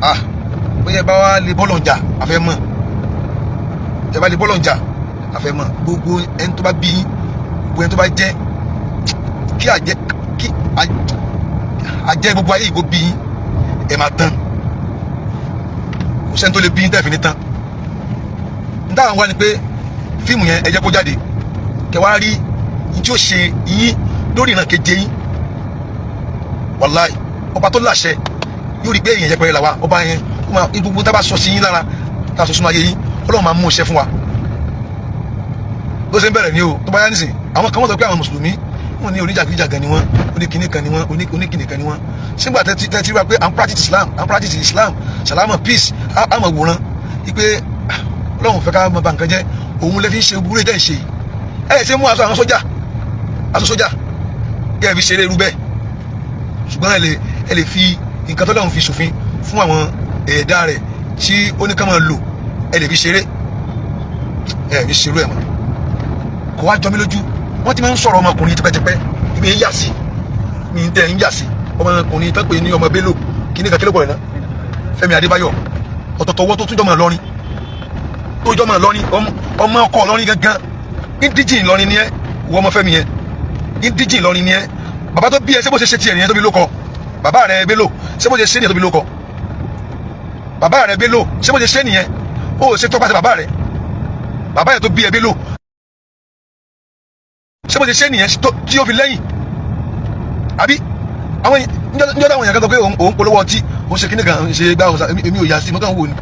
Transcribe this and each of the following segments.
Ah, bóyá ẹ bá wá lè bọ́lọ̀ ń jà, àfẹ́ mọ̀. Ẹ bá lè bọ́lọ̀ ń jà, àfẹ́ mọ̀. Gbogbo ẹni tó bá bí yín, gbogbo ẹni tó bá jẹ́ kí àjẹ́, kí àjẹ́ gbogbo ayé ìgò bí yín, ẹ máa tán. Kò sẹ́ni tó lè bí yín tẹ́ fi ní tán. N táwọn wá ni pé fíìmù yẹn, ẹ jẹ́ kó jáde, kẹ wá rí n tí ó ṣe yín lórí ìran keje yín. Wàláì, ọba tó láṣẹ yóò rí pé èèyàn yẹpẹrẹ là wa. Ọba yẹn ó máa gbogbo tá a bá sọ sí yín lára, tá a sọ sínú ayé yín, Ọlọ́run máa mú iṣẹ́ fún wa. Bó ṣe ń bẹ̀rẹ̀ ni o. Tó bá yá nísìn, àwọn kan wọ́n sọ pé àwọn mùsùlùmí, wọn ní oníjàgídíjàgan ni wọ́n, oníkìní kan ni wọ́n, oníkìní kan ni wọ́n. Sígbà tẹ́tí wá pé à ń practice Islam, à ń practice Islam, salama, peace, àmọ̀ wòran wípé Ọlọ́run fẹ́ ká máa ba nǹkan jẹ́. Òun lè fi ń ṣe burú ìdẹ́ ìṣe yìí. Ẹ ṣe mú aṣọ àwọn sójà, aṣọ sójà kí ẹ fi ṣeré irú bẹ́ẹ̀, ṣùgbọ́n ẹ lè fi nǹkan tó lọ́run fi ṣòfin fún àwọn ẹ̀dá rẹ̀ tí ó ní ká máa lò, ẹ lè fi ṣeré. Ẹ ní ṣerú ẹ̀ mọ́. Kò wá jọ mí lójú. Wọ́n ti máa ń sọ̀rọ̀ ọmọkùnrin tipẹ́tipẹ́. Ibi ń yà sí mi ń tẹ́ ń yà sí ọmọkùnrin tó pè ní ọmọ Bello kí ní kan, kílókọ̀ rẹ̀ náà, Fẹ́mi Adébáyọ̀. Ọ̀tọ̀tọ̀wọ́ tó tún jọmọ̀ lọ́rin, tó jọmọ̀ lọ́rin, ọmọ ọkọ̀ lọ́rin gangan, indigene lọ́rin ni ẹ. Wọ́n ọmọ Fẹ́mi yẹn, indigene lọ́rin ni ẹ. Bàbá tó bí ẹ, ṣé bó ṣe ṣe tiẹ̀ nìyẹn tó fi lókọ? Bàbá rẹ Bello, ṣé bó ṣe ṣe nìyẹn tó fi lókọ? Bàbá rẹ Bello, ṣé bó ṣe ṣe nìyẹn? Ó ṣe tọpasẹ̀ bàbá rẹ, bàbá yẹn tó bí ẹ, Bello, ṣé bó ṣe ṣe nìyẹn tí ó fi lẹ́yìn? Àbí àwọn níjọ́ táwọn èèyàn kan sọ pé òun polówó ọtí, òun ṣe kíní kan, òun ṣe gbá, òun èmi ò yà sí mọ́tò wò ni,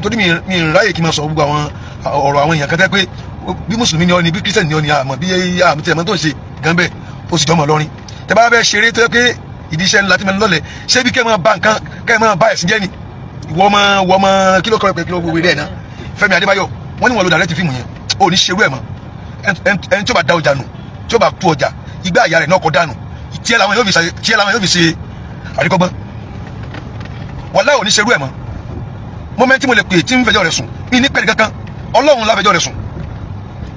torí mi ráyè kí n máa sọ gbogbo àwọn ọ̀rọ̀ àwọn èèyàn kan tẹ́ pé bí mùsùlùmí ni ọ ni, bí kírísítẹ̀nì ni ọ ni, àmọ́ bí àmì tí ẹ̀ mọ́ tó ń ṣe gan bẹ́ẹ̀. Ó sì jọmọ̀ lọ́rin. Tẹ́ bá fẹ́ ṣeré tó yẹ pé ìdí iṣẹ́ ńlá tí mo ń lọ́lẹ̀, ṣé bí kẹ́ máa ba nǹkan, kẹ́ máa ba ẹ̀sìn jẹ́ ni? Ìwọ ọmọ kí ló kọ́ ẹ pé kí ló wé rẹ̀ náà, Fẹ́mi Adébáyọ̀, wọ́n ní wọn lo direct fíìmù yẹn. Ó ní ṣerú ẹ̀ mọ́. Ẹni tí ó bá da ọjà nù, tí ó bá tú ọjà igbá àyà rẹ̀ náà kọ́ dànù, tiẹ̀ làwọn yóò fi ṣe àríkọ́gbọ́n. Wàláhì, ò ní ṣerú ẹ̀ mọ́. Moment tí mo lè pè tí ń fẹjọ́ rẹ̀ sùn, mi ní pẹ̀lú kankan. Ọlọ́run la fẹjọ́ rẹ̀ sùn.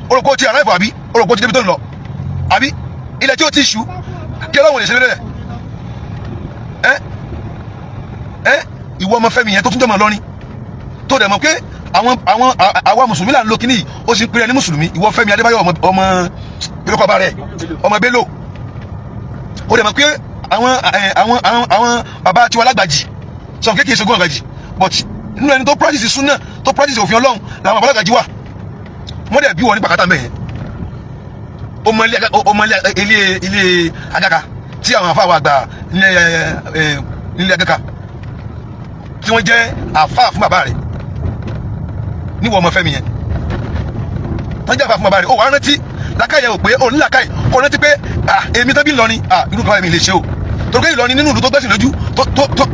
Orúkọ ti aráìfọ̀, àbí orúkọ ti débi tó ń lọ, àbí ilẹ̀ tí ó ti ṣú, kí Ọlọ́run lè ṣe lórí ẹ̀. Ẹ ẹ, ìwọ ọmọ Fẹ́mi yẹn tó tún jọmọ lọ́rin, tó dẹ̀ mọ̀ pé àwọn àwa mùsùlùmí là ń lo kíní yìí, ó sì ń pèrè ní mùsùlùmí. Ìwọ Fẹ́mi Adébáyọ̀, ọmọ ìlúkọba rẹ̀, ọmọ Bello, ó dẹ̀ mọ̀ pé àwọn bàbá tiwa lágbàjì sọ kékeré ṣogún àgbàjì, but nínú ẹni tó practice súnà, tó practice òfin Ọlọ́run làwọn bàbá lágbàjì wà. Wọ́n dẹ̀ bí wọn ní pàkátà mẹ́yẹn. Ó mọ ilé agaka tí àwọn àfa wa gbà nílé agaka tí wọ́n jẹ́ àfa fún bàbá rẹ̀. Níwọ̀ ọmọ Fẹ́mi yẹn tọ́jú àfa fún bàbá rẹ̀, ó wàá rántí làkàyè ò pé ó ní làkàyè kò rántí pé èmi tó bí Ìlọrin, irú kan mi lè ṣe o, torí pé Ìlọrin nínú ìlú tó gbẹ́sìn lójú,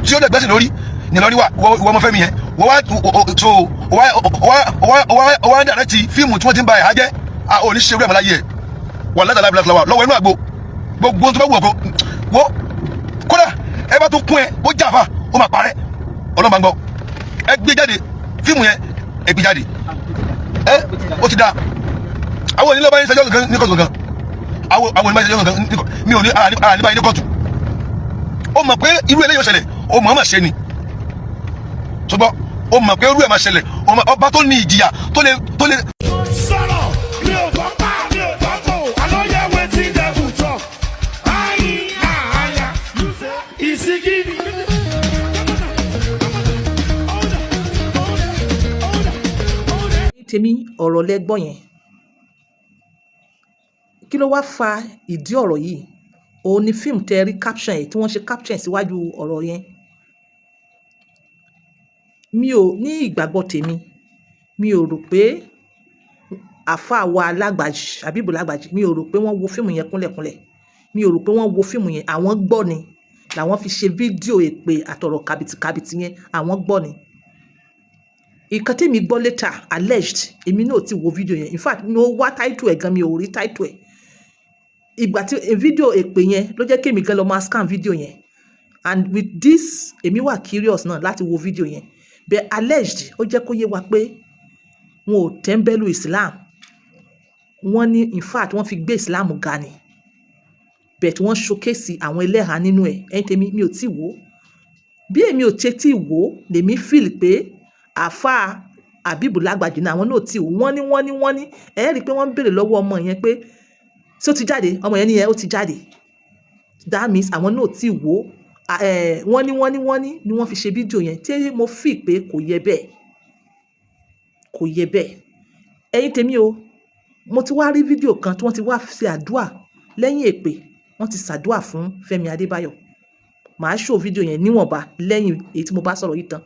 tí ó dẹ̀ gbẹ́sìn lórí ní Ìlọrin wà. Ìwọ ọmọ Fẹ́mi yẹn, wọ́n wá so wọ́n wá direct fíìmù tí wọ́n ti ń ba ẹ̀ jẹ́. Ò ní ṣe irú ẹ̀ mọ́ láyé ẹ̀. Wà látàlá ìbílẹ̀ lọ́wọ́ inú àgbo gbogbo tó bá wù ọ́ kó kódà ẹ bá tó kún ẹ, ó jàfa, ó máa parẹ́. Ọlọ́mọ gbọ́, ẹ gbé jáde fíìmù yẹn, ẹ gbé jáde. Ẹ ó ti da. Àwọn onílẹ̀ bá yín sẹjọ́ kankan ní kóòtù kankan. Àwọn onílẹ̀ bá yín sẹjọ́ kankan ní kóòtù. Mi ò ní àní báyìí ní kóòtù. Ó mọ̀ pé irú eléyìí ó ṣẹlẹ̀, ó mọ̀ ọ́n mà ṣe ni, ṣùgbọ́n ó mọ̀ pé irú ẹ̀ máa ṣẹlẹ̀. Ọba tó ní ìjìyà tó lè. Sọ̀rọ̀, mi ò gbọ́ pa, mi ò gbọ́ kò, I no hear wetin devil talk. Ayi aya, ìsìnkiri. Tèmi, ọ̀rọ̀ lẹ gbọ́ yẹn. Kí ló wá fa ìdí ọ̀rọ̀ yìí? Òun ni fíìmù tẹ rí caption yìí tí wọ́n ṣe caption síwájú ọ̀rọ̀ yẹn. Mi ò ní ìgbàgbọ́ tèmi, mi ò rò pé àáfàá wa Lágbàjì, Àbíbù Lágbàjì, mi ò rò pé wọ́n wo fíìmù yẹn kúnlẹ̀kúnlẹ̀. Mi ò rò pé wọ́n wo fíìmù yẹn. Àwọn gbọ́ ni làwọn fi ṣe fídíò èpè àtọ̀rọ̀ kàbìtìkàbìtì yẹn. Àwọn gbọ́ ni. Ìkan tí èmi gbọ́ later, alleged, èmi náà ò tí wo fídíò yẹn. In fact, mo wá title ẹ̀ gan, mi ò rí title ẹ̀. Ìgbà tí fídíò èpè yẹn ló jẹ́ kí èmi gan lọ máa scan fídíò yẹn, and with this, èmi wà curious náà láti wo fídíò yẹn. But alleged, ó jẹ́ kó yé wa pé wọn ò tẹ́ńbẹ́lú Islam. Wọ́n ní, in fact, wọ́n fi gbé Islam ga ni, but wọ́n showcase àwọn ẹlẹ́hàá nínú ẹ̀. Ẹ̀yin tèmi, mi ò tí wò ó. Bí èmi ò ṣe tí wò ó, lèmi feel pé àáfà Habeeb Lágbàjì náà, àwọn náà ò tí wò. Wọ́n ní ẹ rí i pé wọ́n ń béèrè lọ́wọ́ ọmọ yẹn pé ṣé ó ti jáde. Ọmọ yẹn ní yẹn ó ti jáde. That means àwọn náà ò tí wò ó. Wọ́n ní ni wọ́n fi ṣe fídíò yẹn, tí mo feel pé kò yẹ bẹ́ẹ̀, kò yẹ bẹ́ẹ̀. Ẹ̀yin tèmi o, mo ti wá rí fídíò kan tí wọ́n ti wá ṣe àdúà lẹ́yìn èpè. Wọ́n ti ṣàdúà fún Fẹ́mi Adébáyọ̀. Màá show fídíò yẹn níwọ̀nba lẹ́yìn èyí tí mo bá sọ̀rọ̀ yìí tán.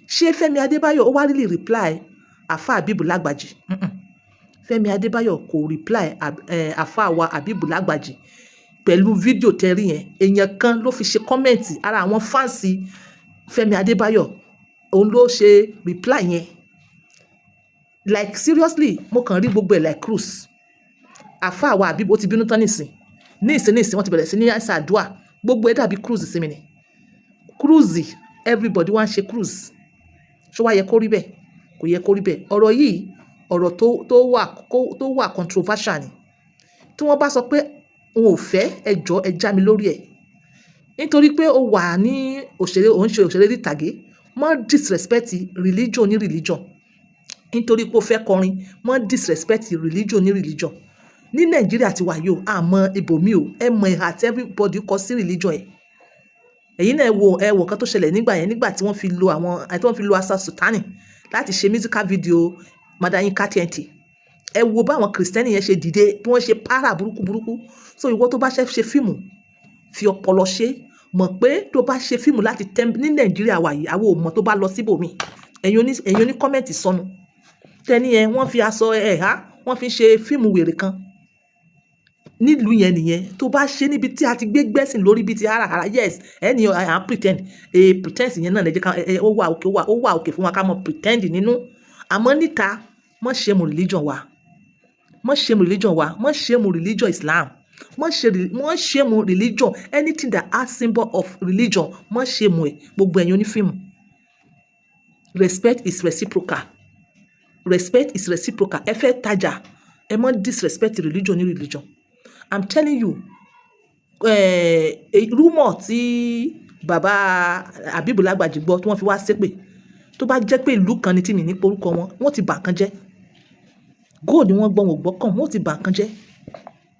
Ṣé Fẹ́mi Adébáyọ̀ ó wá really reply àáfà Habeeb Lágbàjì? Mm-mm. Fẹ́mi Adébáyọ̀ kò reply àáfà wa Habeeb Lágbàjì pẹ̀lú fídíò tẹ́rí yẹn. Èèyàn kan ló fi ṣe comment, ara àwọn fans Fẹ́mi Adébáyọ̀, òun ló ṣe reply yẹn. Like seriously, mo kàn rí gbogbo ẹ̀ like cruise. Àáfà wa Habeeb ó ti bínú tán nísìn nísìn nísìn, wọ́n ti bẹ̀rẹ̀ sí ní ṣàdúà. Gbogbo ẹ̀ dàbí cruise sí mi ni. Cruise, everybody wá ń ṣe cruise. Ṣó wá yẹ kó rí bẹ́ẹ̀? Kò yẹ kó rí bẹ́ẹ̀. Ọ̀rọ̀ yìí, ọ̀rọ̀ tó wà controversial ni. Tí wọ́n bá sọ pé n ò fẹ́, ẹ jọ̀ọ́, ẹ já mi lórí ẹ̀. Nítorí pé ó wà ní òṣèré, ò ń ṣe òṣèré orí ìtàgé, má disrespect religion ní religion. Nítorí pé o fẹ́ kọrin, má disrespect religion ní religion. Ní Nàìjíríà tí wà yìí o, a mọ ibòmí o, ẹ mọ ìhà tí everybody kọ sí religion ẹ̀. Ẹ̀yin náà ẹ wo nǹkan tó ṣẹlẹ̀ nígbà yẹn, nígbà tí wọ́n fi lo àwọn, tí wọ́n fi lo Asa Sultani láti ṣe musical video Mother Yinka TNT. Ẹ wo bá àwọn Kristẹni yẹn ṣe dìde, bí wọ́n ṣe para burúkú burúkú. So ìwọ tó bá ṣe fíìmù, fi ọpọlọ ṣe, mọ̀ pé tó bá ṣe fíìmù láti tẹ́ ní Nàìjíríà wa yìí, àwa ò mọ̀ tó bá lọ síbòmí. Ẹ̀yin oní comment sọnù. Tẹ́ni yẹn, wọ́n fi aṣọ ẹ̀há, wọ́n fi ṣe fíìmù wèrè kan nílùú yẹn nìyẹn. Tó bá ṣe níbi tí a ti gbé gbẹ́sìn lórí bíi ti háràhárà, yes, ẹni à ń pretend, a pretend yẹn náà lè jẹ́ ká ẹ ó wà òkè, ó wà òkè fún wa ká mọ pretend nínú. Àmọ́ níta, má ṣe mu religion wa, má ṣe mu religion wa, má ṣe mu religion Islam, má ṣe mu religion, anything that has symbol of religion, má ṣe mu ẹ̀. Gbogbo ẹ̀yin onífíìmù, respect is reciprocal, respect is reciprocal. Ẹ fẹ́ tajà, ẹ má disrespect religion ní religion. I'm telling you, rumor tí bàbá Habeeb Lágbàjì gbọ́ tí wọ́n fi wá ṣépè, tó bá jẹ́ pé ìlú kan ni tí mi ní porúkọ wọn, wọ́n ti bà nǹkan jẹ́. Gold ni wọ́n gbọ́, wọn ò gbọ́ kàn, wọ́n ti bà nǹkan jẹ́.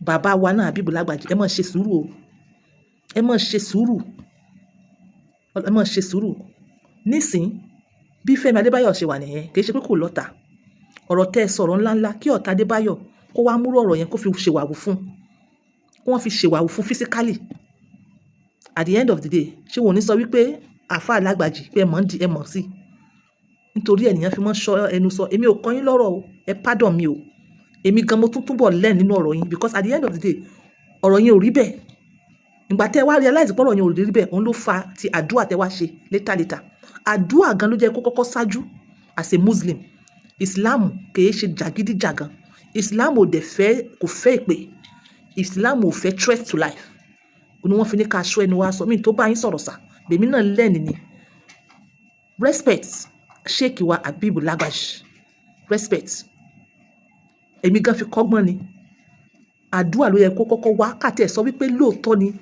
Bàbá wa náà Habeeb Lágbàjì, ẹ má ṣe sùúrù o, ẹ má ṣe sùúrù, ẹ má ṣe sùúrù. Nísìn bí Fẹ́mi Adébáyọ̀ ṣe wà nìyẹn, kì í ṣe pé kò lọ́ta. Ọ̀rọ̀ tẹ́ ẹ sọ̀rọ̀ ńláńlá, kí ọ̀tá Adébáyọ̀ kó wá múrò ọ̀rọ̀ yẹn, kó fi ṣèwàwù fún, kó wọ́n fi ṣèwàwù fún physically. At the end of the day, ṣé wọn ò ní sọ wípé àáfàá Lágbàjì pé ẹ mọ̀ ń di ẹ mọ̀ sí? Nítorí ènìyàn fi mọ́ ṣọ́ ẹnu sọ. Èmi ò kọ́ yín lọ́rọ̀ o, ẹ pardon mi o. Èmi gan mo tún túbọ̀ learn nínú ọ̀rọ̀ yín, because at the end of the day, ọ̀rọ̀ yín ò rí bẹ́ẹ̀. Ìgbà tẹ́ wá realize pé ọ̀rọ̀ yẹn ò rí bẹ́ẹ̀, òun ló fa ti àdúrà tẹ́ wá ṣe later later. Àdúrà gan ló jẹ́ kó kọ́kọ́ ṣáájú. As a Muslim, Islam kìí ṣe jàgídíjàgan. Islam ò dẹ̀ fẹ́, kò fẹ́ ìpè. Islam ò fẹ́ threat to life. Òun ni wọ́n fi ní ká aṣọ ẹnu wa sọ mí tó bá yín sọ̀rọ̀ sà. Lèmi náà learn ni. Respect Sheikh wa Habeeb Lagbaji, respect. Èmi gan fi kọ́gbọ́n ni. Àdúrà ló yẹ kó kọ́kọ́ wá. Ká tiẹ̀ sọ wípé lóòótọ́ ni,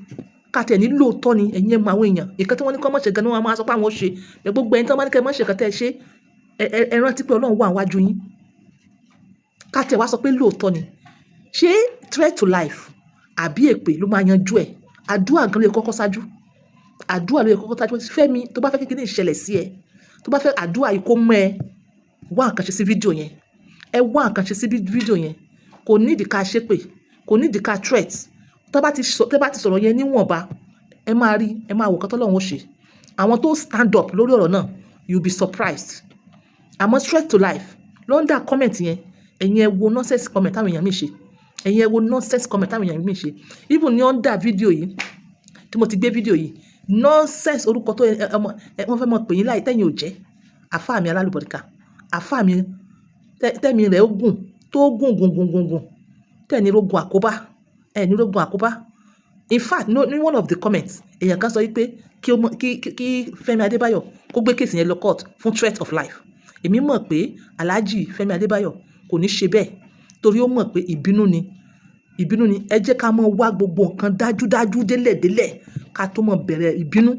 ká tiẹ̀ ní lóòótọ́ ni. Ẹ̀yin ẹ mọ àwọn èèyàn, nǹkan tí wọ́n ní kí wọ́n má ṣe gan ni wọ́n máa sọ pé àwọn ó ṣe. Gbogbo ẹni tí wọ́n bá ní kí ẹ má ṣe nǹkan tẹ́ ẹ ṣe, ẹ rántí pé Ọlọ́run wà níwájú yín. Ká tiẹ̀ wá sọ pé lóòótọ́ ni, ṣé threat to life àbí èpè ló máa yanjú ẹ̀? Àdúrà gan ló yẹ kọ́kọ́ ṣáájú. Àdúrà ló yẹ kọ́kọ́ ṣáájú. Fẹ́mi, tó bá fẹ́ kí kíní ìṣẹ̀lẹ̀ sí ẹ, tó bá fẹ́ àdúrà yìí kó mọ́ ẹ, wá nǹkan ṣe sí fídíò yẹn. Ẹ wá nǹkan ṣe sí fídíò yẹn. Kò nídìí ká ṣépè, kò nídìí ká threat. Tó bá ti sọ̀rọ̀ yẹn níwọ̀nba, ẹ máa rí, ẹ máa wò nǹkan tọ́lọ́run ó ṣe. Àwọn tó stand up lórí ọ̀rọ̀ náà, you be surprised. Àmọ́ threat to life under comment yẹn, ẹ̀yin ẹ wo nonsense comment táwọn èèyàn mi ṣe. Ẹ̀yin ẹ wo nonsense comment táwọn èèyàn mi ṣe. Even ní under fídíò yìí tí mo ti gbé fídíò yìí, nonsense orúkọ tó ọmọ wọ́n fẹ́ mọ̀ pè yín láì tẹ́yìn ò jẹ́. Àfáà mi alálùbọ̀dìkà, àfáà mi tẹ́mi rẹ̀ ó gùn, tó gùn gùn gùn gùn gùn, tẹ́ ní rógun àkóbá, ẹ ní rógun àkóbá. In fact, no, ní one of the comments, èèyàn kan sọ wípé kí Fẹ́mi Adébáyọ̀ kó gbé case yẹn lọ court fún threat of life. Èmi mọ̀ pé Alhaji Fẹ́mi Adébáyọ̀ kò ní ṣe bẹ́ẹ̀, torí ó mọ̀ pé ìbínú ni, ìbínú ni. Ẹ jẹ́ ká mọ̀ wá gbogbo nǹkan dájúdájú délẹ̀délẹ̀ ká tó mọ̀ bẹ̀rẹ̀ ìbínú.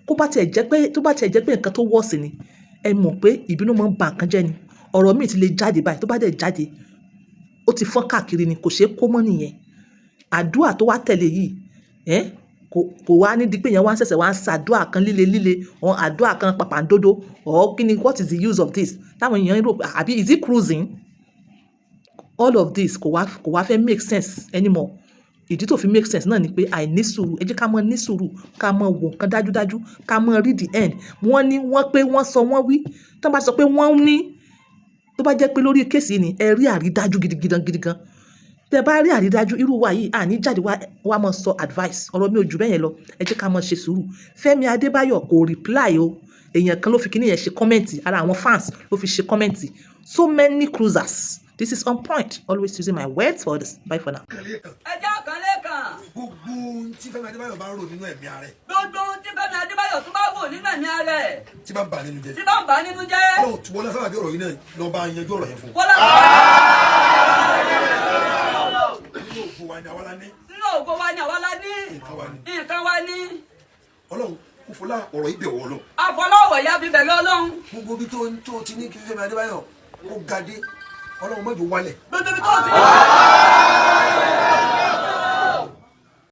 Kó bá tiẹ̀ jẹ́ pé, tó bá tiẹ̀ jẹ́ pé nǹkan tó worse ni, ẹ mọ̀ pé ìbínú máa ń ba nǹkan jẹ́ ni. Ọ̀rọ̀ míì ti lè jáde báyìí, tó bá dẹ̀ jáde, ó ti fọ́n káàkiri ni, kò ṣeé kó mọ́ nìyẹn. Àdúà tó wá tẹ̀lé yìí, ẹ́ kò wá ní di pé èèyàn wá ń ṣẹ̀ṣẹ̀ wá ń sa àdúà kan líle líle or àdúà kan pàpàǹdodo or kí ni. What is the use of this? Táwọn èèyàn ń rò pé, àbí is it cruising? All of this kò wá fẹ́ make sense anymore. Ìdí tó fi make sense náà ni pé àìní sùúrù. Ẹ jẹ́ ká mọ ní sùúrù, ká mọ wò nǹkan dájúdájú, ká mọ read the end. Wọ́n ní, wọ́n pé, wọ́n sọ, wọ́n wí. Tí wọ́n bá sọ pé wọ́n ní, tó bá jẹ́ pé lórí case ni, ẹ rí àrídájú gidigidan gidigan. Tẹ bá rí àrídájú irú wa yìí, àní jáde wá wá máa sọ advice. Ọ̀rọ̀ mi ò jù bẹ́ẹ̀ yẹn lọ. Ẹ jẹ́ ká máa ṣe sùúrù. Fẹ́mi Adébáyọ̀ kò reply o. Èèyàn kan ló fi kíní yẹn ṣe comment, ara àwọn fans ló fi ṣe comment. So many cruisers, this is on point. Always using my words for this. Bye for now. Ẹjọ́ kan lẹ́kàn. Gbogbo ohun tí Fẹ́mi Adébáyọ̀ bá ń rò nínú ẹ̀mí ara ẹ̀, Gbogbo ohun tí Fẹ́mi Adébáyọ̀ tó bá wò nínú ẹ̀mí ara ẹ̀, tí bá ń bà nínú jẹ́, tí bá ń bà á nínú jẹ́, Ọlọ́run tí wọlé sábàbí ọ̀rọ̀ yìí náà lọ bá yanjú ọ̀rọ̀ yẹn fún un. Bọ́lá. Nínú ògo wa ni àwa la ní. Nínú ògo wa ni àwa la ní. Nǹkan wa ni. Nǹkan wa ní. Ọlọ́run kò fọlá ọ̀rọ̀ yìí bẹ̀ wọ́ lọ. Àfọlọ́wọ̀ ya fi bẹ̀rẹ̀ Ọlọ́run. Gbogbo ibi tó ti ní kí Fẹ́mi Adébáyọ̀ kó ga dé, Ọlọ́run má jò wálẹ̀. Gbogbo ibi tó ti ní.